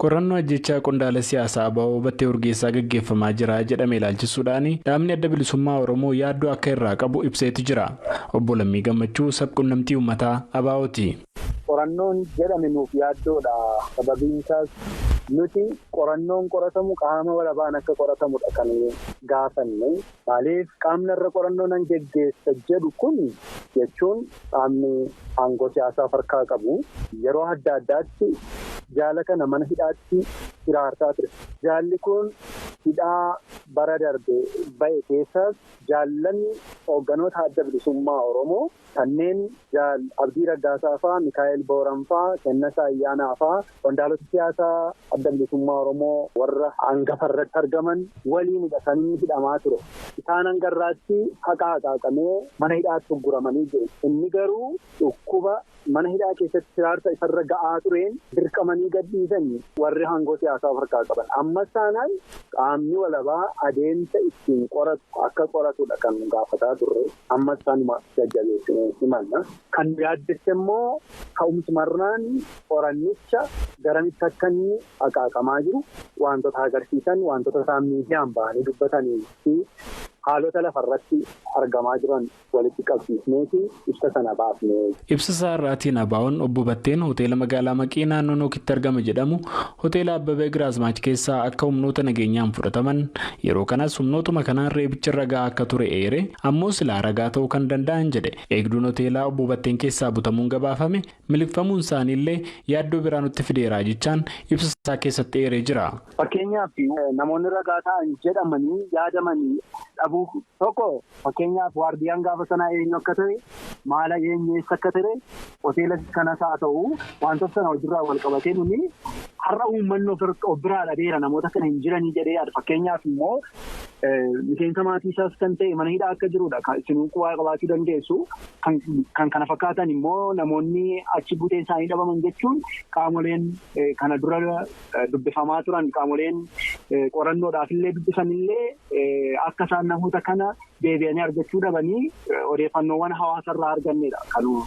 Qorannoo ajjechaa qondaala siyaasaa ABO Battee Urgeessaa gaggeeffamaa jira jedhame ilaalchisuudhaan dhaabni Adda Bilisummaa Oromoo yaaddoo akka irraa qabu ibseetu jira. Obbo Lammii Gammachuu sabquunnamtii uummataa ABO'ti. Qorannoon jedhame nuuf yaaddoodha. Sababiin isaas nuti qorannoon qoratamu qaama walabaan akka qoratamudha kan gaafanne. Maaliif qaamni irra qorannoo nan geggeessa jedhu kun jechuun qaamni aangoo siyaasaa harkaa qabu yeroo adda addaatti jaala kana mana hidhaatti hiraarsaa ture. Jaalli kun hidhaa bara darbe ba'e keessaas jaallanni hoogganoota Adda Bilisummaa Oromoo kanneen jaal Abdii Raggaasaa fa'aa, Mikaa'el Booran fa'aa, Kennasaa Ayyaanaa fa'aa qondaalota siyaasaa Adda Bilisummaa Oromoo warra hangafa irratti argaman waliinidha kan inni hidhamaa ture. Isaan hangarraatti haqa haqaaqamee mana hidhaatti ugguramanii jiru. Inni garuu dhukkuba mana hidhaa keessatti hiraarsa isarra ga'aa tureen dirqamanii gadhiisanii warri aangoo siyaasaa of harkaa qaban. Ammas taanaan qaamni walabaa adeemsa ittiin qoratu akka qoratudha kan gaafataa turre. Ammas taanuma jajjabeessinee himanna. Kan yaaddesse immoo ka'umsumarraan qorannicha garamitti akka inni haqaaqamaa jiru wantoota agarsiisan wantoota isaan miidiyaan bahanii dubbatanii fi haalota lafarratti argamaa jiran walitti qabsiisneeti ibsa sana baafne. Ibsa isaa irraatiin ABO'n obbo Batteen hoteela magaalaa Maqii naannoo Nookitti argama jedhamu hoteela Abbabee Giraazmaach keessaa akka humnoota nageenyaan fudhataman yeroo kanas humnootuma kanaan reebicha ragaa akka ture eere ammoo silaa ragaa ta'uu kan danda'an jedhe eegduun hoteelaa obbo Batteen keessaa butamuun gabaafame miliqfamuun isaaniillee yaaddoo biraa nutti fideeraa jechaan ibsa isaa keessatti eeree jira. Fakkeenyaaf namoonni ragaa ta'an jedhamanii yaadamanii dhabuu tokko fakkeenyaaf waardiyaan gaafa sanaa eenyu akka ta'e maala eenyu eessa akka ta'e hoteela kanas haa ta'u wantoota sana hojiirraa wal qabatee nuni har'a uummanni of biraa dhabeera namoota kana hin jiranii jedhee yaada. Fakkeenyaaf immoo miseensa maatii isaas kan ta'e mana hidhaa akka jirudha. Isinuu quba qabaachuu dandeessu. Kan kana fakkaatan immoo namoonni achi buteen isaanii dhabaman jechuun qaamoleen kana dura dubbifamaa turan qaamoleen qorannoodhaaf illee dubbisan illee akka isaan namoota kana deebi'anii argachuu dhabanii odeeffannoowwan hawaasarraa argannedha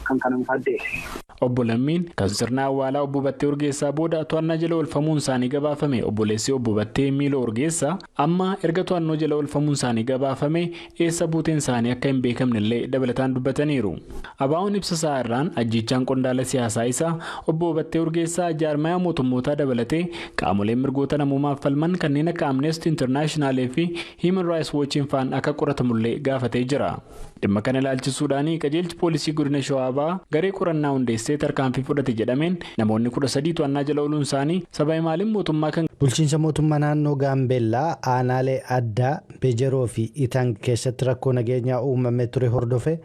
kan kana addeesse. Obbo Lammiin kan sirna awwaalaa obbo Battee Urgeessaa booda to'annaa jala oolfamuun isaanii gabaafame obboleessi obbo Battee Miiloo Urgeessaa amma erga to'annoo jala oolfamuun isaanii gabaafame eessa buuteen isaanii akka hin beekamne illee dabalataan dubbataniiru. ABO'n ibsa isaa irraan ajjechaan qondaala siyaasaa isaa obbo Battee Urgeessaa jaarmayaa mootummootaa dabalatee qaamoleen mirgoota namoomaaf falman kanneen akka Amnesty International fi Human Rights Watch faan akka qoratamullee gaafatee jira. Dhimma kana ilaalchisuudhaan qajeelchi poolisii godina Shawaa Bahaa garee qorannaa hundeessee tarkaanfii fudhate jedhameen namoonni 13 to'annaa jala ooluun isaanii saba maaliin mootummaa kan Bulchiinsa mootummaa naannoo Gaambeellaa aanaalee addaa Bejeroo fi Itang keessatti rakkoo nageenyaa uumame ture hordofe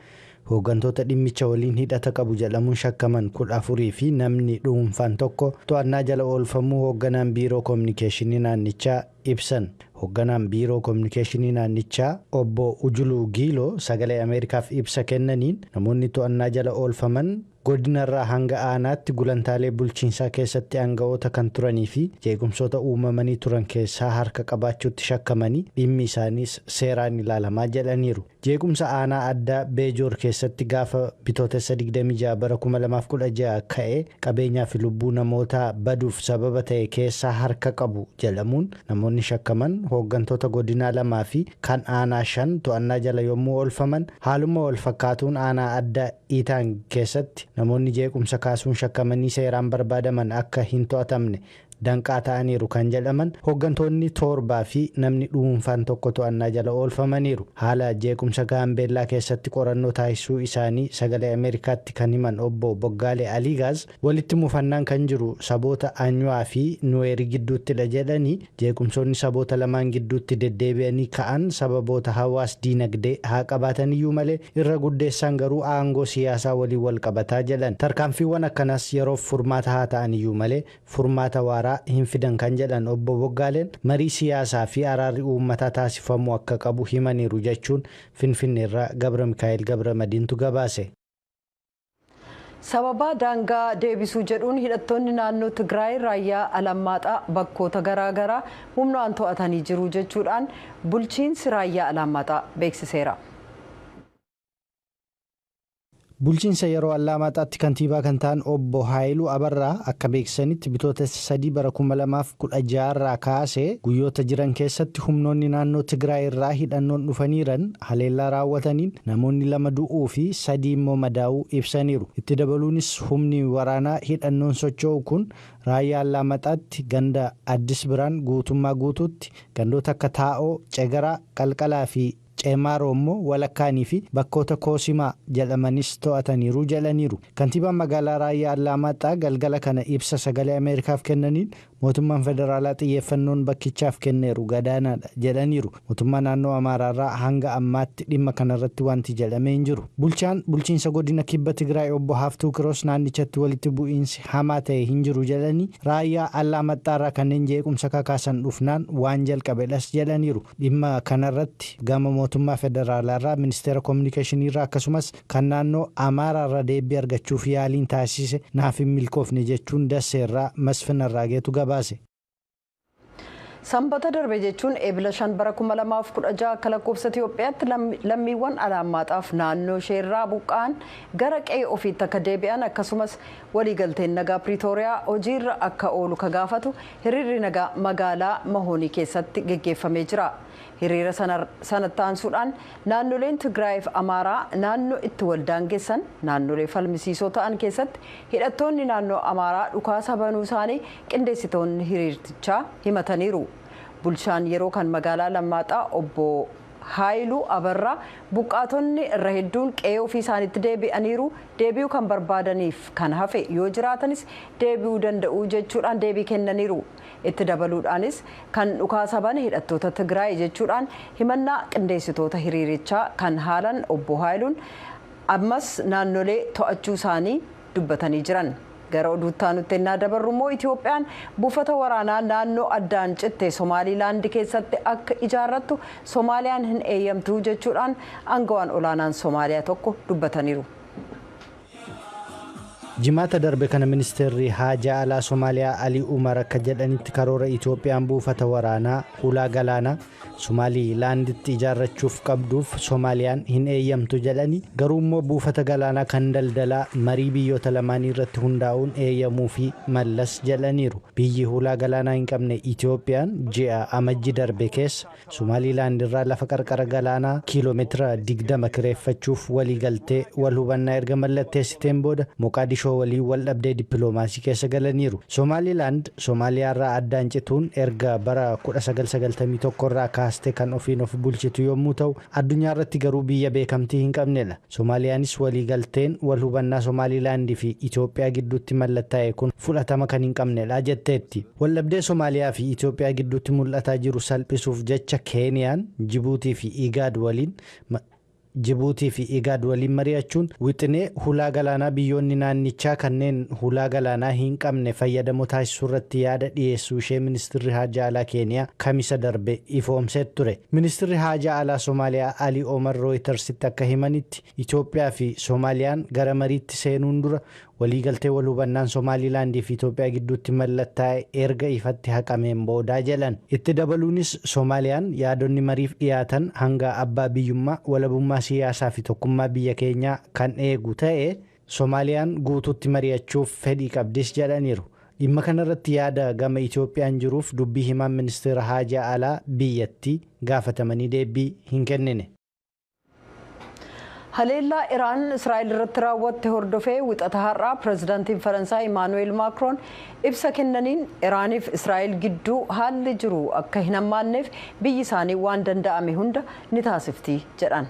hooggantoota dhimmicha waliin hidhata qabu jedhamuun shakkaman 14 fi namni dhuunfaan tokko to'annaa jala oolfamuu hoogganaan biiroo koominikeeshinii naannichaa ibsan. Hoogganaan biiroo koominikeeshinii naannichaa obbo Ujuluu Giiloo sagalee Ameerikaaf ibsa kennaniin namoonni to'annaa jala oolfaman godinarraa hanga aanaatti gulantaalee bulchiinsaa keessatti aanga'oota kan turanii fi jeequmsoota uumamanii turan keessaa harka qabaachuutti shakkamanii dhimmi isaaniis seeraan ilaalamaa jedhaniiru. Jeequmsa aanaa addaa Beejoor keessatti gaafa bitootessa 26 bara 2016 ka'ee qabeenyaa fi lubbuu namootaa baduuf sababa ta'e keessaa harka qabu jedhamuun namoonni shakkaman hooggantoota godinaa 2 fi kan aanaa 5 to'annaa jala yommuu oolfaman haaluma wal fakkaatuun aanaa addaa Itaan keessatti namoonni jeequmsa kaasuun shakkamanii seeraan barbaadaman akka hin to'atamne danqaa ta'aniiru kan jedhaman hooggantoonni 7 fi namni dhuunfaan tokko to'annaa jala oolfamaniiru. Haala jeequmsa Gaambeellaa keessatti qorannoo taasisuu isaanii sagalee Ameerikaatti kan himan obbo Boggaalee Aligaaz walitti mufannaan kan jiru saboota Anyuwaa fi Nuweerii gidduuttidha jedhanii jeequmsoonni saboota lamaan gidduutti deddeebi'anii ka'an sababoota hawaas diinagdee haa qabaataniyyuu malee irra guddeessaan garuu aangoo siyaasaa waliin wal qabataa jedhan. Tarkaanfiiwwan akkanaas yeroof furmaata haa ta'aniyyuu malee furmaata waaraa hin fidan kan jedhan obbo Boggaaleen marii siyaasaa fi araarri uummataa taasifamuu akka qabu himaniiru jechuun Finfinneerraa Gabra Mikaa'el Gabra Madiintu gabaase. Sababa daangaa deebisuu jedhuun hidhattoonni naannoo Tigraay raayyaa Alammaaxaa bakkoota garaagaraa humnaan to'atanii jiru jechuudhaan bulchiinsi raayyaa Alammaaxaa beeksiseera. Bulchiinsa yeroo Allaamaxaatti kantiibaa kan ta'an obbo Haayiluu Abarraa akka beeksisanitti bitootessa 3 bara 2016 irraa kaasee guyyoota jiran keessatti humnoonni naannoo Tigraay irraa hidhannoon dhufaniiran haleellaa raawwataniin namoonni 2 du'uu fi 3 immoo madaa'uu ibsaniiru. Itti dabaluunis humni waraanaa hidhannoon socho'u kun raayyaa Allaamaxaatti ganda Addis Biraan guutummaa guutuutti gandoota akka Taa'oo, Cegaraa, Qalqalaa fi Ceemaaroo immoo walakkaanii fi bakkoota Koosimaa jedhamanis to'ataniiru jedhaniiru. Kantiibaan magaalaa raayyaa Allaamaxaa galgala kana ibsa sagalee Ameerikaaf kennaniin mootummaan federaalaa xiyyeeffannoon bakkichaaf kenneeru gadaanaadha jedhaniiru. Mootummaa naannoo Amaaraarraa hanga ammaatti dhimma kanarratti wanti jedhamee hin jiru. Bulchaan bulchiinsa godina kibba Tigraay obbo Haftuu Kiroos naannichatti walitti bu'iinsi hamaa ta'e hin jiru jedhanii raayyaa Allaamaxaarraa kanneen jeequmsa kakaasan dhufnaan waan jalqabedhas jedhaniiru. Dhimma kanarratti gama mootummaa federaalaarraa ministeera kominikeeshiniirraa akkasumas kan naannoo Amaaraarraa deebii argachuuf yaaliin taasise naaf hin milkoofne jechuun Dasseerraa Masfin Arraageetu gabaase. Sanbata darbe jechuun eebila 5 bara 2016 akka lakkoofsa Itiyoophiyaatti lammiiwwan Alaamaxaaf naannoo isheerraa buqqa'an gara qe'ee ofiitti akka deebi'an akkasumas waliigalteen nagaa Piriitooriyaa hojiirra akka oolu ka gaafatu hiriirri nagaa magaalaa Mahoonii keessatti geggeeffamee jira. Hiriira sanatti aansuudhaan naannoleen Tigraay fi Amaaraa naannoo itti waldaangessan naannolee falmisiisoo ta'an keessatti hidhattoonni naannoo Amaaraa dhukaasa banuu isaanii qindeessitoonni hiriirtichaa himataniiru. Bulchaan yeroo kan magaalaa Lammaaxaa obbo Haayiluu Abarraa buqqaatonni irra hedduun qe'ee ofii isaaniitti deebi'aniiru deebi'uu kan barbaadaniif kan hafe yoo jiraatanis deebi'uu danda'u jechuudhaan deebii kennaniiru. Itti dabaluudhaanis kan dhukaasa bane hidhattoota Tigraay jechuudhaan himannaa qindeessitoota hiriirichaa kan haalan obbo Haayiluun ammas naannolee to'achuu isaanii dubbatanii jiran. Gara oduutti aanutti ennaa dabarru immoo Itiyoophiyaan buufata waraanaa naannoo addaan citte Somaaliilaand keessatti akka ijaarrattu Somaaliyaan hin eeyyamtu jechuudhaan aangawaan olaanaan Somaaliyaa tokko dubbataniiru. Jimaata darbe kana ministeerri haajaa alaa Somaaliyaa Alii Umar akka jedhanitti karoora Itiyoophiyaan buufata waraanaa hulaa galaanaa Somaaliilaanditti ijaarrachuuf qabduuf Somaaliyaan hin eeyyamtu jedhanii garuu immoo buufata galaanaa kan daldalaa marii biyyoota lamaanii irratti hundaa'uun eeyyamuu fi mallas jedhaniiru. Biyyi hulaa galaanaa hin qabne Itiyoophiyaan ji'a amajji darbe keessa Somaaliilaand irraa lafa qarqara galaanaa kiiloomeetira 20 kireeffachuuf waliigaltee wal hubannaa erga mallatteessiteen booda Moqaadishoo waliin wal dhabdee dippiloomaasii keessa galaniiru. Somaaliilaand Somaaliyaarraa addaan cituun erga bara 1991 irraa kaastee kan ofiin of bulchitu yommuu ta'u addunyaa irratti garuu biyya beekamtii hin qabnedha. Somaaliyaanis waliigalteen wal hubannaa Somaaliilaandii fi Itiyoophiyaa gidduutti mallattaa'e kun fudhatama kan hin qabnedha jetteetti. Waldhabdee Somaaliyaa fi Itiyoophiyaa gidduutti mul'ataa jiru salphisuuf jecha Keeniyaan Jibuutii fi Igaad waliin mari'achuun wixinee hulaa galaanaa biyyoonni naannichaa kanneen hulaa galaanaa hin qabne fayyadamoo taasisuu irratti yaada dhiyeessuu ishee ministeerri haajaa alaa Keeniyaa kamisa darbe ifoomsee ture. Ministeerri haajaa alaa Somaaliyaa Alii Omar Rooyitersitti akka himanitti Itiyoophiyaa fi Somaaliyaan gara mariitti seenuun dura waliigaltee wal hubannaan Somaaliilaandii fi Itiyoophiyaa gidduutti mallattaa'e erga ifatti haqameen boodaa jedhan. Itti dabaluunis Somaaliyaan yaadonni mariif dhiyaatan hanga abbaa biyyummaa walabummaa siyaasaa fi tokkummaa biyya keenyaa kan eegu ta'e Somaaliyaan guutuutti mari'achuuf fedhii qabdis jedhaniiru. Dhimma kanarratti yaada gama Itiyoophiyaan jiruuf dubbii himaan ministeera haajaa alaa biyyattii gaafatamanii deebii hin kennine. Haleellaa Iraan Israa'el irratti raawwatte hordofee wixata har'aa pirezidaantiin Faransaay Imaanu'eel Maakroon ibsa kennaniin Iraaniif Israa'el gidduu haalli jiru akka hin hammaanneef biyyi isaanii waan danda'ame hunda ni taasifti jedhan.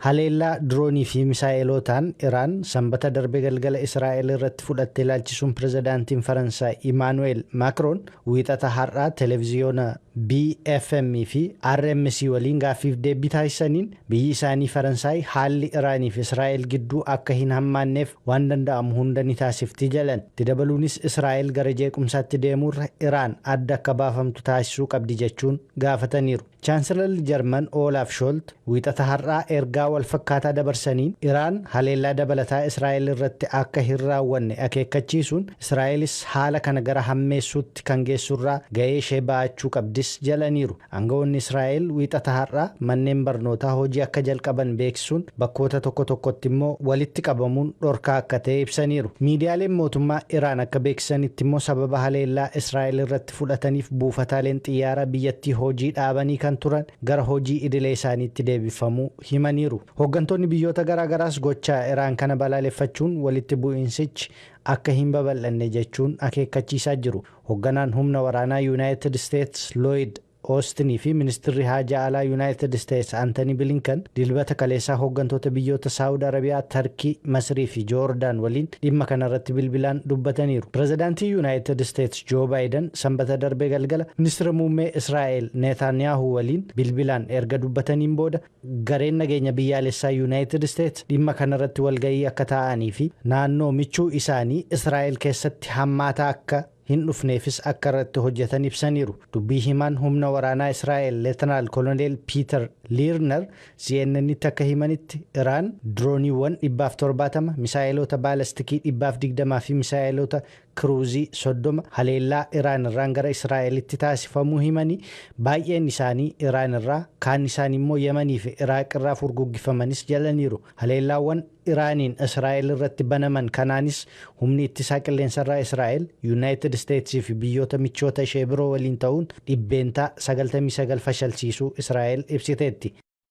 Haleellaa diroonii fi misaa'elootaan Iraan sanbata darbe galgala Israa'el irratti fudhatte ilaalchisuun pirezidaantiin Faransaay Imaanu'eel Maakroon wiixata har'aa televiziyoona BFM fi RMC waliin gaaffiif deebii taasisaniin biyyi isaanii Faransaay haalli Iraanii fi Israa'el gidduu akka hin hammaanneef waan danda'amu hunda ni taasifti jedhan. Itti dabaluunis Israa'el gara jeequmsaatti deemuurra Iraan adda akka baafamtu taasisuu qabdi jechuun gaafataniiru. Chaanselarri Jarman Olaaf Scholz wiixata har'aa ergaa wal fakkaataa dabarsaniin Iraan haleellaa dabalataa Israa'el irratti akka hin raawwanne akeekkachiisuun Israa'elis haala kana gara hammeessuutti kan geessurraa ga'ee ishee ba'achuu qabdis qabdis jalaniiru. Aangawoonni Israa'el Wiixata har'aa manneen barnootaa hojii akka jalqaban beeksisuun, bakkoota tokko tokkotti immoo walitti qabamuun dhorkaa akka ta'e ibsaniiru. Miidiyaaleen mootummaa Iraan akka beeksisanitti immoo, sababa haleellaa Israa'el irratti fudhataniif buufataaleen xiyyaaraa biyyattii hojii dhaabanii kan turan gara hojii idilee isaaniitti deebifamuu himaniiru. Hooggantoonni biyyoota garaagaraas gochaa Iraan kana balaaleffachuun, walitti bu'iinsichi akka hin babal'anne jechuun akeekkachiisaa jiru. Hoogganaan humna waraanaa Yuunaayitid Isteets Looyid Oostinii fi ministirri haajaa alaa Yuunaayitid Isteets Antanii Bilinkan Dilbata kaleessaa hooggantoota biyyoota Saawud Arabiyaa, Tarkii, Masrii fi Joordaan waliin dhimma kanarratti bilbilaan dubbataniiru. Pirezidaantii Yuunaayitid Isteets Joo Baayiden Sanbata darbee galgala ministira muummee Israa'el Neetaaniyaahu waliin bilbilaan erga dubbataniin booda, gareen nageenya biyyaalessaa Yuunaayitid Isteets dhimma kanarratti walgahii akka taa'anii fi naannoo michuu isaanii Israa'el keessatti hammaataa akka hin dhufneefis akka irratti hojjetan ibsaniiru. Dubbii himaan humna waraanaa Israa'el Leetanaal Koloneel Piiter Liirner CNN'tti akka himanitti, Iraan dirooniiwwan 170, misaa'eloota baalastikii 120 fi misaa'eloota kiruuzii 30 haleellaa Iraan irraan gara Israa'elitti taasifamuu himanii, baay'een isaanii Iraan irraa, kaan isaanii immoo Yemanii fi Iraaq irraa furguggifamanis jalaniiru. Haleellaawwan Iraaniin Israa'el irratti banaman kanaanis humni ittisaa qilleensarraa Israa'el Yuunaayitid Isteetsii fi biyyoota michoota ishee biroo waliin ta'uun 99% fashalsiisuu Israa'el ibsiteetti.